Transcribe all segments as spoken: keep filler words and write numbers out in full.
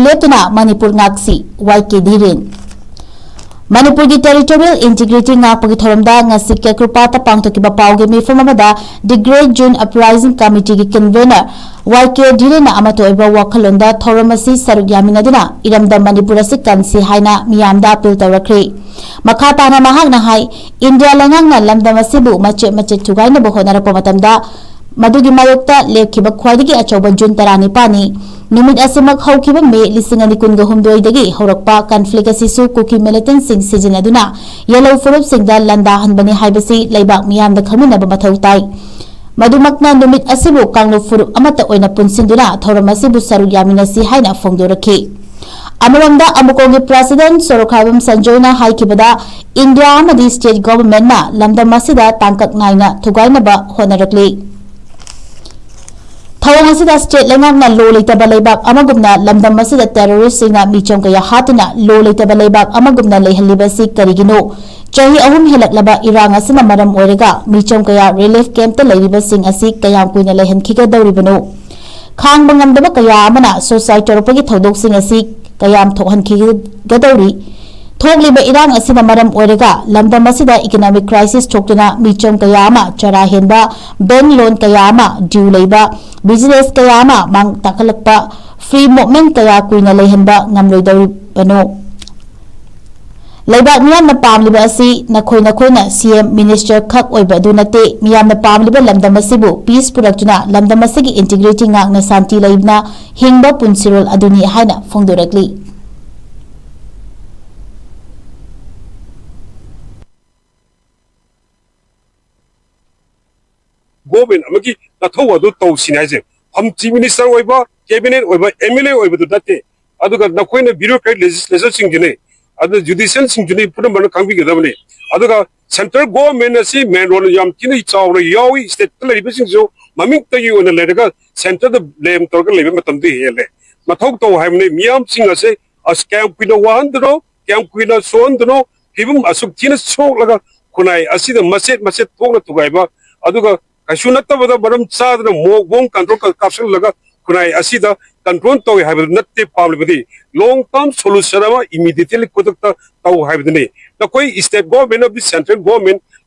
ꯂꯦꯞꯇꯨꯅ ꯃꯅꯤꯄꯨꯔ ꯉꯥꯛꯁꯤ, ꯋꯥꯏ ꯀꯦ ꯙꯤꯔꯦꯟ꯫ ꯃꯅꯤꯄꯨꯔꯒꯤ territorial integrity ꯉꯥꯛꯄꯒꯤ ꯊꯧꯔꯝꯗ ꯉꯁꯤ ꯀꯦꯀ꯭ꯔꯨꯄꯥꯠꯇ ꯄꯥꯡꯊꯣꯛꯈꯤꯕ ꯄꯥꯎꯒꯤ ꯃꯤꯐꯝ ꯑꯃꯗ The Great June Uprising Committeeꯒꯤ convener ꯋꯥꯏ ꯀꯦ ꯙꯤꯔꯦꯟꯅ ꯑꯃꯠꯇ ꯑꯣꯏꯕ ꯋꯥꯈꯜꯂꯣꯟꯗ ꯊꯧꯔꯝ ꯑꯁꯤ ꯁꯔꯨꯛ ꯌꯥꯃꯤꯟꯅꯗꯨꯅ ꯏꯔꯝꯗꯝ ꯃꯅꯤꯄꯨꯔ ꯑꯁꯤ ꯀꯟꯁꯤ ꯍꯥꯏꯅ ꯃꯤꯌꯥꯝꯗ appeal ꯇꯧꯔꯛꯈ꯭ꯔꯤ꯫ ꯃꯈꯥ ꯇꯥꯅ ꯃꯍꯥꯛꯅ ꯍꯥꯏ, ꯏꯟꯗꯤꯌꯥ ꯂꯩꯉꯥꯛꯅ ꯂꯝꯗꯝ ꯑꯁꯤꯕꯨ ꯃꯆꯦꯠ ꯃꯆꯦꯠ ꯊꯨꯒꯥꯏꯅꯕ ꯍꯣꯠꯅꯔꯛꯄ ꯃꯇꯝꯗ ꯃꯗꯨꯒꯤ ꯃꯥꯌꯣꯛꯇ ꯂꯦꯞꯈꯤꯕ ꯈ꯭ꯋꯥꯏꯗꯒꯤ ꯑꯆꯧꯕ ꯖꯨꯟ ꯇꯔꯥꯅꯤꯄꯥꯟꯅꯤ꯫ ꯅꯨꯃꯤꯠ ꯑꯁꯤꯃꯛ ꯍꯧꯈꯤꯕ ꯃꯦ ꯂꯤꯁꯤꯡ ꯑꯅꯤ ꯀꯨꯟꯒ ꯍꯨꯝꯗꯣꯏꯗꯒꯤ ꯍꯧꯔꯛꯄ conflict ꯑꯁꯤꯁꯨ ꯀꯨꯀꯤ militantꯁꯤꯡ ꯁꯤꯖꯤꯟꯅꯗꯨꯅ ꯌꯦꯜꯍꯧ ꯐꯨꯔꯨꯞꯁꯤꯡꯗ ꯂꯥꯟꯗꯥꯍꯟꯕꯅꯤ ꯍꯥꯏꯕꯁꯤ ꯂꯩꯕꯥꯛ ꯃꯤꯌꯥꯝꯗ ꯈꯪꯃꯤꯟꯅꯕ ꯃꯊꯧ ꯇꯥꯏ꯫ ꯃꯗꯨꯃꯛꯅ ꯅꯨꯃꯤꯠ ꯑꯁꯤꯕꯨ ꯀꯥꯡꯂꯨꯞ ꯐꯨꯔꯨꯞ ꯑꯃꯠꯇ ꯑꯣꯏꯅ ꯄꯨꯟꯁꯤꯟꯗꯨꯅ ꯊꯧꯔꯝ ꯑꯁꯤꯕꯨ ꯁꯔꯨꯛ ꯌꯥꯃꯤꯟꯅꯁꯤ ꯍꯥꯏꯅ ꯐꯣꯡꯗꯣꯔꯛꯈꯤ꯫ ꯑꯃꯔꯣꯝꯗ, ꯑꯃꯨꯀꯣꯡꯒꯤ president ꯁꯣꯔꯣꯛꯈꯥꯏꯕꯝ ꯁꯟꯖꯣꯏꯅ ꯍꯥꯏꯈꯤꯕꯗ, ꯏꯟꯗꯤꯌꯥ ꯑꯃꯗꯤ state governmentꯅ ꯂꯝꯗꯝ ꯑꯁꯤꯗ ꯇꯥꯡꯀꯛ ꯅꯥꯏꯅ ꯊꯨꯒꯥꯏꯅꯕ ꯍꯣꯠꯅꯔꯛꯂꯤ꯫ ꯊꯧꯑꯣꯡ ꯑꯁꯤꯗ state ꯂꯩꯉꯥꯛꯅ law ꯂꯩꯇꯕ ꯂꯩꯕꯥꯛ ꯑꯃꯒꯨꯝꯅ ꯂꯝꯗꯝ ꯑꯁꯤꯗ terroristꯁꯤꯡꯅ ꯃꯤꯆꯝ ꯀꯌꯥ ꯍꯥꯠꯇꯨꯅ law ꯂꯩꯇꯕ ꯂꯩꯕꯥꯛ ꯑꯃꯒꯨꯝꯅ ꯂꯩꯍꯜꯂꯤꯕꯁꯤ ꯀꯔꯤꯒꯤꯅꯣ? ꯆꯍꯤ ꯑꯍꯨꯝ ꯍꯦꯜꯂꯛꯂꯕ ꯏꯔꯥꯡ ꯑꯁꯤꯅ ꯃꯔꯝ ꯑꯣꯏꯔꯒ ꯃꯤꯆꯝ ꯀꯌꯥ relief campꯇ ꯂꯩꯔꯤꯕꯁꯤꯡ ꯑꯁꯤ ꯀꯌꯥꯝ ꯀꯨꯏꯅ ꯂꯩꯍꯟꯈꯤꯒꯗꯧꯔꯤꯕꯅꯣ? ꯈꯥꯡꯕ ꯉꯝꯗꯕ ꯀꯌꯥ ꯑꯃꯅ suicide ꯇꯧꯔꯛꯄꯒꯤ ꯊꯧꯗꯣꯛꯁꯤꯡ ꯑꯁꯤ ꯀꯌꯥꯝ ꯊꯣꯛꯍꯟꯈꯤꯒꯗꯧꯔꯤ? ꯊꯣꯛꯂꯤꯕ ꯏꯔꯥꯡ ꯑꯁꯤꯅ ꯃꯔꯝ ꯑꯣꯏꯔꯒ ꯂꯝꯗꯝ ꯑꯁꯤꯗ economic crisis ꯊꯣꯛꯇꯨꯅ ꯃꯤꯆꯝ ꯀꯌꯥ ꯑꯃ ꯆꯔꯥ ꯍꯦꯟꯕ, bank loan ꯀꯌꯥ ꯑꯃ due ꯂꯩꯕ, business ꯀꯌꯥ ꯑꯃ ꯃꯥꯡ ꯇꯥꯛꯍꯜꯂꯛꯄ, free movement ꯀꯌꯥ ꯀꯨꯏꯅ ꯂꯩꯍꯟꯕ ꯉꯝꯂꯣꯏꯗꯧꯔꯤꯕꯅꯣ? ꯂꯩꯕꯥꯛ ꯃꯤꯌꯥꯝꯅ ꯄꯥꯝꯂꯤꯕ ꯑꯁꯤ ꯅꯈꯣꯏ ꯅꯈꯣꯏꯅ C M minister ꯈꯛ ꯑꯣꯏꯕ ꯑꯗꯨ ꯅꯠꯇꯦ꯫ ꯃꯤꯌꯥꯝꯅ ꯄꯥꯝꯂꯤꯕ ꯂꯝꯗꯝ ꯑꯁꯤꯕꯨ peace ꯄꯨꯔꯛꯇꯨꯅ ꯂꯝꯗꯝ ꯑꯁꯤꯒꯤ integrity ꯉꯥꯛꯅ ꯁꯥꯟꯇꯤ ꯂꯩꯅ ꯍꯤꯡꯕ ꯄꯨꯟꯁꯤꯔꯣꯜ ꯑꯗꯨꯅꯤ ꯍꯥꯏꯅ ꯐꯣꯡꯗꯣꯔꯛꯂꯤ꯫ Government ꯑꯃꯒꯤ ꯅꯊꯧ ꯑꯗꯨ ꯇꯧꯁꯤꯅꯤ ꯍꯥꯏꯁꯦ꯫ ꯐꯝ Chief Minister ꯑꯣꯏꯕ, cabinet ꯑꯣꯏꯕ, M L A ꯑꯣꯏꯕꯗꯨ ꯅꯠꯇꯦ꯫ ꯑꯗꯨꯒ ꯅꯈꯣꯏꯅ bureaucratic legislatorꯁꯤꯡꯁꯤꯅꯤ, ꯑꯗꯨꯅ judicialꯁꯤꯡꯁꯤꯅꯤ, ꯄꯨꯝꯅꯃꯛꯅ ꯈꯪꯕꯤꯒꯗꯕꯅꯤ꯫ ꯑꯗꯨꯒ central government ꯑꯁꯤ main role ꯌꯥꯝ ꯊꯤꯅ ꯆꯥꯎꯅ ꯌꯥꯎꯏ꯫ Stateꯇ ꯂꯩꯔꯤꯕꯁꯤꯡꯁꯨ ꯃꯃꯤꯡꯇꯒꯤ ꯑꯣꯏꯅ ꯂꯩꯔꯒ centreꯗ blame ꯇꯧꯔꯒ ꯂꯩꯕ ꯃꯇꯝꯗꯤ ꯍꯦꯜꯂꯦ꯫ ꯃꯊꯧ ꯇꯧ ꯍꯥꯏꯕꯅꯤ꯫ ꯃꯤꯌꯥꯝꯁꯤꯡ ꯑꯁꯦ ꯑꯁ ꯀꯌꯥꯝ ꯀꯨꯏꯅ ꯋꯥꯍꯟꯗꯅꯣ, ꯀꯌꯥꯝ ꯀꯨꯏꯅ ꯁꯣꯛꯍꯟꯗꯅꯣ, ꯐꯤꯕꯝ ꯑꯁꯨꯛ ꯊꯤꯅ ꯁꯣꯛꯂꯒ ꯈꯨꯟꯅꯥꯏ ꯑꯁꯤꯗ ꯃꯆꯦꯠ ꯃꯆꯦꯠ ꯊꯣꯛꯅ ꯊꯨꯒꯥꯏꯕ, ꯑꯗꯨꯒ ꯀꯩꯁꯨ ꯅꯠꯇꯕꯗ ꯃꯔꯝ ꯆꯥꯗꯅ ꯃꯣꯛ ꯕꯣꯝ ꯀꯥꯟꯇ꯭ꯔꯣꯛ ꯀꯥꯞꯁꯤꯜꯂꯒ ꯈꯨꯟꯅꯥꯏ ꯑꯁꯤꯗ ꯀꯟꯇ꯭ꯔꯣꯜ ꯇꯧꯏ ꯍꯥꯏꯕꯗꯨ ꯅꯠꯇꯦ꯫ ꯄꯥꯝꯂꯤꯕꯗꯤ ꯂꯣꯡ ꯇꯔꯝ ꯁꯣꯂꯨꯁꯟ ꯑꯃ ꯏꯃꯤꯗꯤꯌꯦꯠꯂꯤ ꯈꯨꯗꯛꯇ ꯇꯧ ꯍꯥꯏꯕꯗꯨꯅꯤ꯫ ꯅꯈꯣꯏ ꯏꯁꯇꯦꯠ ꯒꯣꯔꯃꯦꯟ ꯑꯃꯗꯤ ꯁꯦꯟꯇ꯭ꯔꯦꯜ ꯒꯣꯔꯃꯦꯟ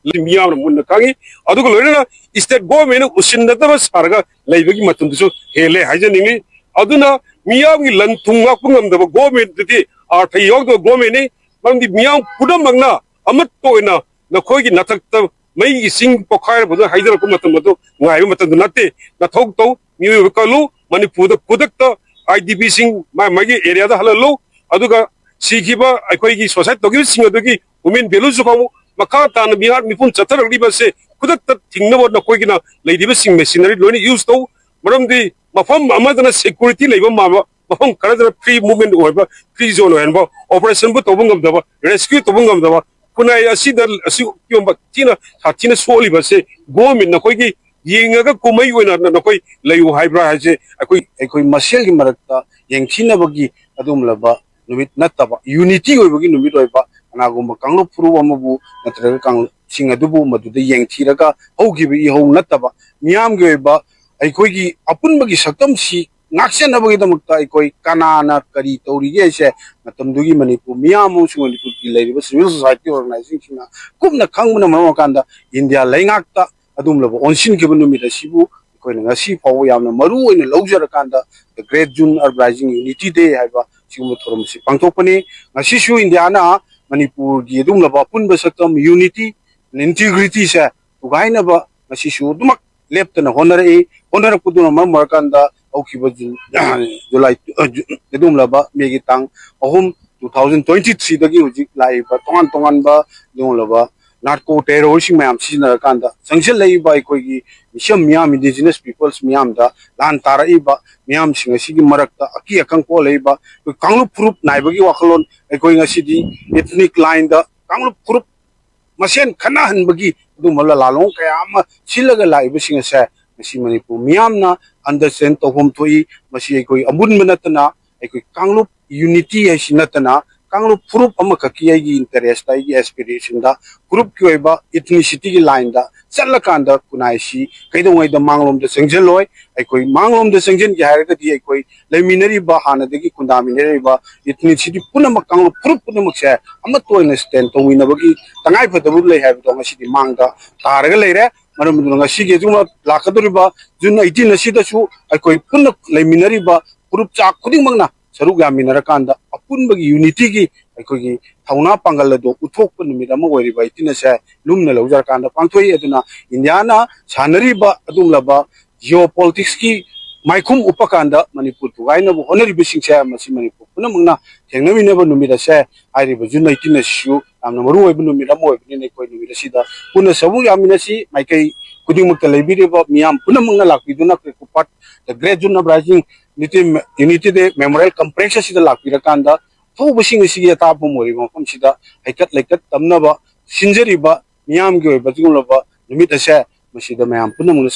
ꯃꯤꯌꯥꯝꯅ ꯃꯨꯟꯅ ꯈꯪꯉꯤ꯫ ꯑꯗꯨꯒ ꯂꯣꯏꯅꯅ ꯏꯁꯇꯦꯠ ꯒꯣꯔꯃꯦꯟꯅ ꯎꯁꯤꯟꯅꯗꯕ ꯁꯥꯔꯒ ꯂꯩꯕꯒꯤ ꯃꯇꯝꯗꯁꯨ ꯍꯦꯜꯂꯦ ꯍꯥꯏꯖꯅꯤꯡꯉꯤ꯫ ꯑꯗꯨꯅ ꯃꯤꯌꯥꯝꯒꯤ ꯂꯟ ꯊꯨꯝ ꯉꯥꯛꯄ ꯉꯝꯗꯕ ꯒꯣꯔꯃꯦꯟꯗꯨꯗꯤ ꯑꯥꯔꯊ ꯌꯥꯎꯗꯕ ꯒꯣꯔꯃꯦꯟꯅꯤ꯫ ꯃꯔꯝꯗꯤ ꯃꯤꯌꯥꯝ ꯄꯨꯝꯅꯃꯛꯅ ꯑꯃꯠꯇ ꯑꯣꯏꯅ ꯅꯈꯣꯏꯒꯤ ꯅꯊꯛꯇ ꯃꯩ ꯏꯁꯤꯡ ꯄꯣꯈꯥꯏꯔꯛꯄꯗꯨ ꯍꯥꯏꯗꯔꯛꯄ ꯃꯇꯝ ꯑꯗꯨ ꯉꯥꯏꯕ ꯃꯇꯝꯗꯨ ꯅꯠꯇꯦ꯫ ꯅꯊꯧ ꯇꯧ, ꯃꯤꯑꯣꯏꯕ ꯀꯜꯂꯨ, ꯃꯅꯤꯄꯨꯔꯗ ꯈꯨꯗꯛꯇ ꯑꯥꯏ ꯗꯤ ꯄꯤꯁꯤꯡ ꯃꯥ ꯃꯥꯒꯤ ꯑꯦꯔꯤꯌꯥꯗ ꯍꯜꯍꯜꯂꯨ꯫ ꯑꯗꯨꯒ ꯁꯤꯈꯤꯕ ꯑꯩꯈꯣꯏꯒꯤ ꯁꯨꯁꯥꯏꯠ ꯇꯧꯈꯤꯕꯁꯤꯡ ꯑꯗꯨꯒꯤ ꯍ꯭ꯌꯨꯃꯦꯟ ꯚꯦꯂꯨꯁꯨ ꯈꯪꯉꯨ꯫ ꯃꯈꯥ ꯇꯥꯅ ꯃꯤꯍꯥꯠ ꯃꯤꯄꯨꯟ ꯆꯠꯊꯔꯛꯂꯤꯕꯁꯦ ꯈꯨꯗꯛꯇ ꯊꯤꯡꯅꯕ ꯅꯈꯣꯏꯒꯤꯅ ꯂꯩꯔꯤꯕꯁꯤꯡ ꯃꯦꯁꯤꯅꯔꯤ ꯂꯣꯏꯅ ꯌꯨꯁ ꯇꯧ꯫ ꯃꯔꯝꯗꯤ ꯃꯐꯝ ꯑꯃꯗꯅ ꯁꯦꯀ꯭ꯌꯨꯔꯤꯇꯤ ꯂꯩꯕ ꯃꯥꯟꯕ, ꯃꯐꯝ ꯈꯔꯗꯅ ꯐ꯭ꯔꯤ ꯃꯨꯚꯃꯦꯟ ꯑꯣꯏꯕ, ꯐ꯭ꯔꯤ ꯖꯣꯟ ꯑꯣꯏꯍꯟꯕ, ꯑꯣꯄꯔꯦꯁꯟꯕꯨ ꯇꯧꯕ ꯉꯝꯗꯕ, ꯔꯦꯁꯀ꯭ꯌꯨ ꯇꯧꯕ ꯉꯝꯗꯕ, ꯈꯨꯟꯅꯥꯏ ꯑꯁꯤꯗ ꯑꯁꯤꯒꯨꯝꯕ ꯊꯤꯅ ꯁꯥꯊꯤꯅ ꯁꯣꯛꯂꯤꯕꯁꯦ ꯒꯣꯔꯃꯦꯟ ꯅꯈꯣꯏꯒꯤ ꯌꯦꯡꯉꯒ ꯀꯨꯝꯍꯩ ꯑꯣꯏꯅ ꯅꯈꯣꯏ ꯂꯩꯌꯨ ꯍꯥꯏꯕ꯭ꯔꯥ ꯍꯥꯏꯁꯦ ꯑꯩꯈꯣꯏ ꯑꯩꯈꯣꯏ ꯃꯁꯦꯜꯒꯤ ꯃꯔꯛꯇ ꯌꯦꯡꯊꯤꯅꯕꯒꯤ ꯑꯗꯨꯒꯨꯝꯂꯕ ꯅꯨꯃꯤꯠ ꯅꯠꯇꯕ, ꯌꯨꯅꯤꯇꯤ ꯑꯣꯏꯕꯒꯤ ꯅꯨꯃꯤꯠ ꯑꯣꯏꯕ, ꯀꯅꯥꯒꯨꯝꯕ ꯀꯥꯡꯂꯨꯞ ꯐꯨꯔꯨꯞ ꯑꯃꯕꯨ ꯅꯠꯇ꯭ꯔꯒ ꯀꯥꯡꯂꯨꯞꯁꯤꯡ ꯑꯗꯨꯕꯨ ꯃꯗꯨꯗ ꯌꯦꯡꯊꯤꯔꯒ ꯍꯧꯈꯤꯕ ꯏꯍꯧ ꯅꯠꯇꯕ, ꯃꯤꯌꯥꯝꯒꯤ ꯑꯣꯏꯕ ꯑꯩꯈꯣꯏꯒꯤ ꯑꯄꯨꯟꯕꯒꯤ ꯁꯛꯇꯝꯁꯤ ꯉꯥꯛꯁꯦꯟꯅꯕꯒꯤꯗꯃꯛꯇ ꯑꯩꯈꯣꯏ ꯀꯅꯥꯅ ꯀꯔꯤ ꯇꯧꯔꯤꯒꯦ ꯍꯥꯏꯁꯦ ꯃꯇꯝꯗꯨꯒꯤ ꯃꯅꯤꯄꯨꯔ ꯃꯤꯌꯥꯝ ꯑꯃꯁꯨꯡ ꯃꯅꯤꯄꯨꯔꯒꯤ ꯂꯩꯔꯤꯕ ꯁꯤꯚꯤꯜ ꯁꯣꯁꯥꯏꯇꯤ ꯑꯣꯔꯒꯅꯥꯏꯖꯦꯁꯟꯁꯤꯡꯅ ꯀꯨꯞꯅ ꯈꯪꯕꯅ ꯃꯔꯝ ꯑꯣꯏꯔꯀꯥꯟꯗ ꯏꯟꯗꯤꯌꯥ ꯂꯩꯉꯥꯛꯇ ꯑꯗꯨꯒꯨꯝꯂꯕ ꯑꯣꯟꯁꯤꯟꯈꯤꯕ ꯅꯨꯃꯤꯠ ꯑꯁꯤꯕꯨ ꯑꯩꯈꯣꯏꯅ ꯉꯁꯤ ꯐꯥꯎꯕ ꯌꯥꯝꯅ ꯃꯔꯨ ꯑꯣꯏꯅ ꯂꯧꯖꯔꯀꯥꯟꯗ The Great June Uprising Unity Day ꯍꯥꯏꯕ ꯁꯤꯒꯨꯝꯕ ꯊꯧꯔꯝ ꯑꯁꯤ ꯄꯥꯡꯊꯣꯛꯄꯅꯤ꯫ ꯉꯁꯤꯁꯨ ꯏꯟꯗꯤꯌꯥꯅ ꯃꯅꯤꯄꯨꯔꯒꯤ ꯑꯗꯨꯒꯨꯝꯂꯕ ꯑꯄꯨꯟꯕ ꯁꯛꯇꯝ, ꯌꯨꯅꯤꯇꯤ, ꯏꯟꯇꯤꯒ꯭ꯔꯤꯇꯤꯁꯦ ꯊꯨꯒꯥꯏꯅꯕ ꯉꯁꯤꯁꯨ ꯑꯗꯨꯃꯛ ꯂꯦꯞꯇꯅ ꯍꯣꯠꯅꯔꯛꯏ꯫ ꯍꯣꯠꯅꯔꯛꯄꯗꯨꯅ ꯃꯔꯝ ꯑꯣꯏꯔꯀꯥꯟꯗ ꯍꯧꯈꯤꯕ ꯖꯨꯟ, ꯖꯨꯂꯥꯏ, ꯑ, ꯖꯨ-, ꯑꯗꯨꯒꯨꯝꯂꯕ ꯃꯦꯒꯤ ꯇꯥꯡ ꯑꯍꯨꯝ, two thousand twenty threeꯗꯒꯤ ꯍꯧꯖꯤꯛ ꯂꯥꯛꯏꯕ ꯇꯣꯉꯥꯟ ꯇꯣꯉꯥꯟꯕ ꯑꯗꯨꯒꯨꯝꯂꯕ ꯅꯥꯔꯀꯣ ꯇꯦꯔꯣꯔꯤꯁꯁꯤꯡ ꯃꯌꯥꯝ ꯁꯤꯖꯤꯟꯅꯔꯀꯥꯟꯗ ꯆꯪꯁꯤꯜꯂꯛꯏꯕ ꯑꯩꯈꯣꯏꯒꯤ ꯃꯤꯆꯝ ꯃꯤꯌꯥꯝ, ꯏꯟꯗꯤꯖꯤꯅꯁ ꯄꯤꯄꯜꯁ ꯃꯤꯌꯥꯝꯗ ꯂꯥꯟ ꯇꯥꯔꯛꯏꯕ ꯃꯤꯌꯥꯝꯁꯤꯡ ꯑꯁꯤꯒꯤ ꯃꯔꯛꯇ ꯑꯀꯤ ꯑꯈꯪ ꯄꯣꯛꯍꯜꯂꯛꯏꯕ ꯑꯩꯈꯣꯏ ꯀꯥꯡꯂꯨꯞ ꯐꯨꯔꯨꯞ ꯅꯥꯏꯕꯒꯤ ꯋꯥꯈꯜꯂꯣꯟ, ꯑꯩꯈꯣꯏ ꯉꯁꯤꯗꯤ ethnic lineꯗ ꯀꯥꯡꯂꯨꯞ ꯐꯨꯔꯨꯞ ꯃꯁꯦꯟ ꯈꯠꯅꯍꯟꯕꯒꯤ ꯑꯗꯨꯒꯨꯝꯕ ꯂꯥꯂꯣꯡ ꯀꯌꯥ ꯑꯃ ꯁꯤꯜꯂꯒ ꯂꯥꯛꯏꯕꯁꯤꯡ ꯑꯁꯦ ꯉꯁꯤ ꯃꯅꯤꯄꯨꯔ ꯃꯤꯌꯥꯝꯅ understand ꯇꯧꯐꯝ ꯊꯣꯛꯏ꯫ ꯃꯁꯤ ꯑꯩꯈꯣꯏ ꯑꯃꯨꯟꯕ ꯅꯠꯇꯅ, ꯑꯩꯈꯣꯏ ꯀꯥꯡꯂꯨꯞ unity ꯍꯥꯏꯁꯤ ꯅꯠꯇꯅ, ꯀꯥꯡꯂꯨꯞ ꯐꯨꯔꯨꯞ ꯑꯃꯈꯛꯀꯤ ꯑꯩꯒꯤ interest, ꯑꯩꯒꯤ aspiration ꯗ ꯐꯨꯔꯨꯞꯀꯤ ꯑꯣꯏꯕ ethnicity ꯒꯤ line ꯗ ꯆꯠꯂꯀꯥꯟꯗ ꯈꯨꯟꯅꯥꯏꯁꯤ ꯀꯩꯗꯧꯉꯩꯗ ꯃꯥꯡꯂꯣꯝꯗ ꯆꯪꯁꯤꯜꯂꯣꯏ꯫ ꯑꯩꯈꯣꯏ ꯃꯥꯡꯂꯣꯝꯗ ꯆꯪꯁꯤꯟꯒꯦ ꯍꯥꯏꯔꯒꯗꯤ ꯑꯩꯈꯣꯏ ꯂꯩꯃꯤꯟꯅꯔꯤꯕ, ꯍꯥꯟꯅꯗꯒꯤ ꯈꯨꯟꯗꯥꯃꯤꯟꯅꯔꯤꯕ ethnicity ꯄꯨꯝꯅꯃꯛ, ꯀꯥꯡꯂꯨꯞ ꯐꯨꯔꯨꯞ ꯄꯨꯝꯅꯃꯛꯁꯦ ꯑꯃꯠꯇ ꯑꯣꯏꯅ stand ꯇꯧꯃꯤꯟꯅꯕꯒꯤ ꯇꯉꯥꯏ ꯐꯗꯕ ꯂꯩ ꯍꯥꯏꯕꯗꯣ ꯉꯁꯤꯗꯤ ꯃꯥꯡꯗ ꯇꯥꯔꯒ ꯂꯩꯔꯦ꯫ ꯃꯔꯝ ꯑꯗꯨꯅ ꯉꯁꯤꯒꯤ ꯑꯗꯨꯒꯨꯝꯕ ꯂꯥꯛꯀꯗꯧꯔꯤꯕ June eighteen ꯑꯁꯤꯗꯁꯨ ꯑꯩꯈꯣꯏ ꯄꯨꯟꯅ ꯂꯩꯃꯤꯟꯅꯔꯤꯕ ꯐꯨꯔꯨꯞ ꯆꯥ ꯈꯨꯗꯤꯡꯃꯛꯅ ꯁꯔꯨꯛ ꯌꯥꯃꯤꯟꯅꯔꯀꯥꯟꯗ ꯑꯄꯨꯟꯕꯒꯤ unity ꯒꯤ ꯑꯩꯈꯣꯏꯒꯤ ꯊꯧꯅꯥ ꯄꯥꯡꯒꯜ ꯑꯗꯨ ꯎꯠꯊꯣꯛꯄ ꯅꯨꯃꯤꯠ ꯑꯃ ꯑꯣꯏꯔꯤꯕ eighteen ꯑꯁꯦ ꯂꯨꯝꯅ ꯂꯧꯖꯔꯀꯥꯟꯗ ꯄꯥꯡꯊꯣꯛꯏ꯫ ꯑꯗꯨꯅ ꯏꯟꯗꯤꯌꯥꯅ ꯁꯥꯟꯅꯔꯤꯕ ꯑꯗꯨꯒꯨꯝꯂꯕ geopolitics ꯀꯤ ꯃꯥꯏꯈꯨꯝ ꯎꯞꯄ ꯀꯥꯟꯗ ꯃꯅꯤꯄꯨꯔ ꯊꯨꯒꯥꯏꯅꯕ ꯍꯣꯠꯅꯔꯤꯕꯁꯤꯡꯁꯦ ꯃꯁꯤ ꯃꯅꯤꯄꯨꯔ ꯄꯨꯝꯅꯃꯛꯅ ꯊꯦꯡꯅꯃꯤꯟꯅꯕ ꯅꯨꯃꯤꯠ ꯑꯁꯦ, ꯍꯥꯏꯔꯤꯕ June eighteen ꯑꯁꯤꯁꯨ ꯌꯥꯝꯅ ꯃꯔꯨ ꯑꯣꯏꯕ ꯅꯨꯃꯤꯠ ꯑꯃ ꯑꯣꯏꯕꯅꯤꯅ ꯑꯩꯈꯣꯏ ꯅꯨꯃꯤꯠ ꯑꯁꯤꯗ ꯄꯨꯟꯅ ꯁꯔꯨꯛ ꯌꯥꯃꯤꯟꯅꯁꯤ꯫ ꯃꯥꯏꯀꯩ ꯈꯨꯗꯤꯡꯃꯛꯇ ꯂꯩꯕꯤꯔꯤꯕ ꯃꯤꯌꯥꯝ ꯄꯨꯝꯅꯃꯛꯅ ꯂꯥꯛꯄꯤꯗꯨꯅ ꯀ꯭ꯔꯤꯀꯨꯄꯥꯠ The Great June Uprising Unity, Unity Day Memorial Complex ꯑꯁꯤꯗ ꯂꯥꯛꯄꯤꯔꯀꯥꯟꯗ ꯊꯣꯛꯎꯕꯁꯤꯡ ꯑꯁꯤꯒꯤ ꯑꯇꯥꯐꯝ ꯑꯣꯏꯔꯤꯕ ꯃꯐꯝꯁꯤꯗ ꯍꯩꯀꯠ ꯂꯩꯀꯠ ꯇꯝꯅꯕ ꯁꯤꯟꯖꯔꯤꯕ ꯃꯤꯌꯥꯝꯒꯤ ꯑꯣꯏꯕ ꯑꯗꯨꯒꯨꯝꯂꯕ ꯅꯨꯃꯤꯠ ꯑꯁꯦ ꯃꯁꯤꯗ ꯃꯌꯥꯝ ꯄꯨꯝꯅꯃꯛꯅ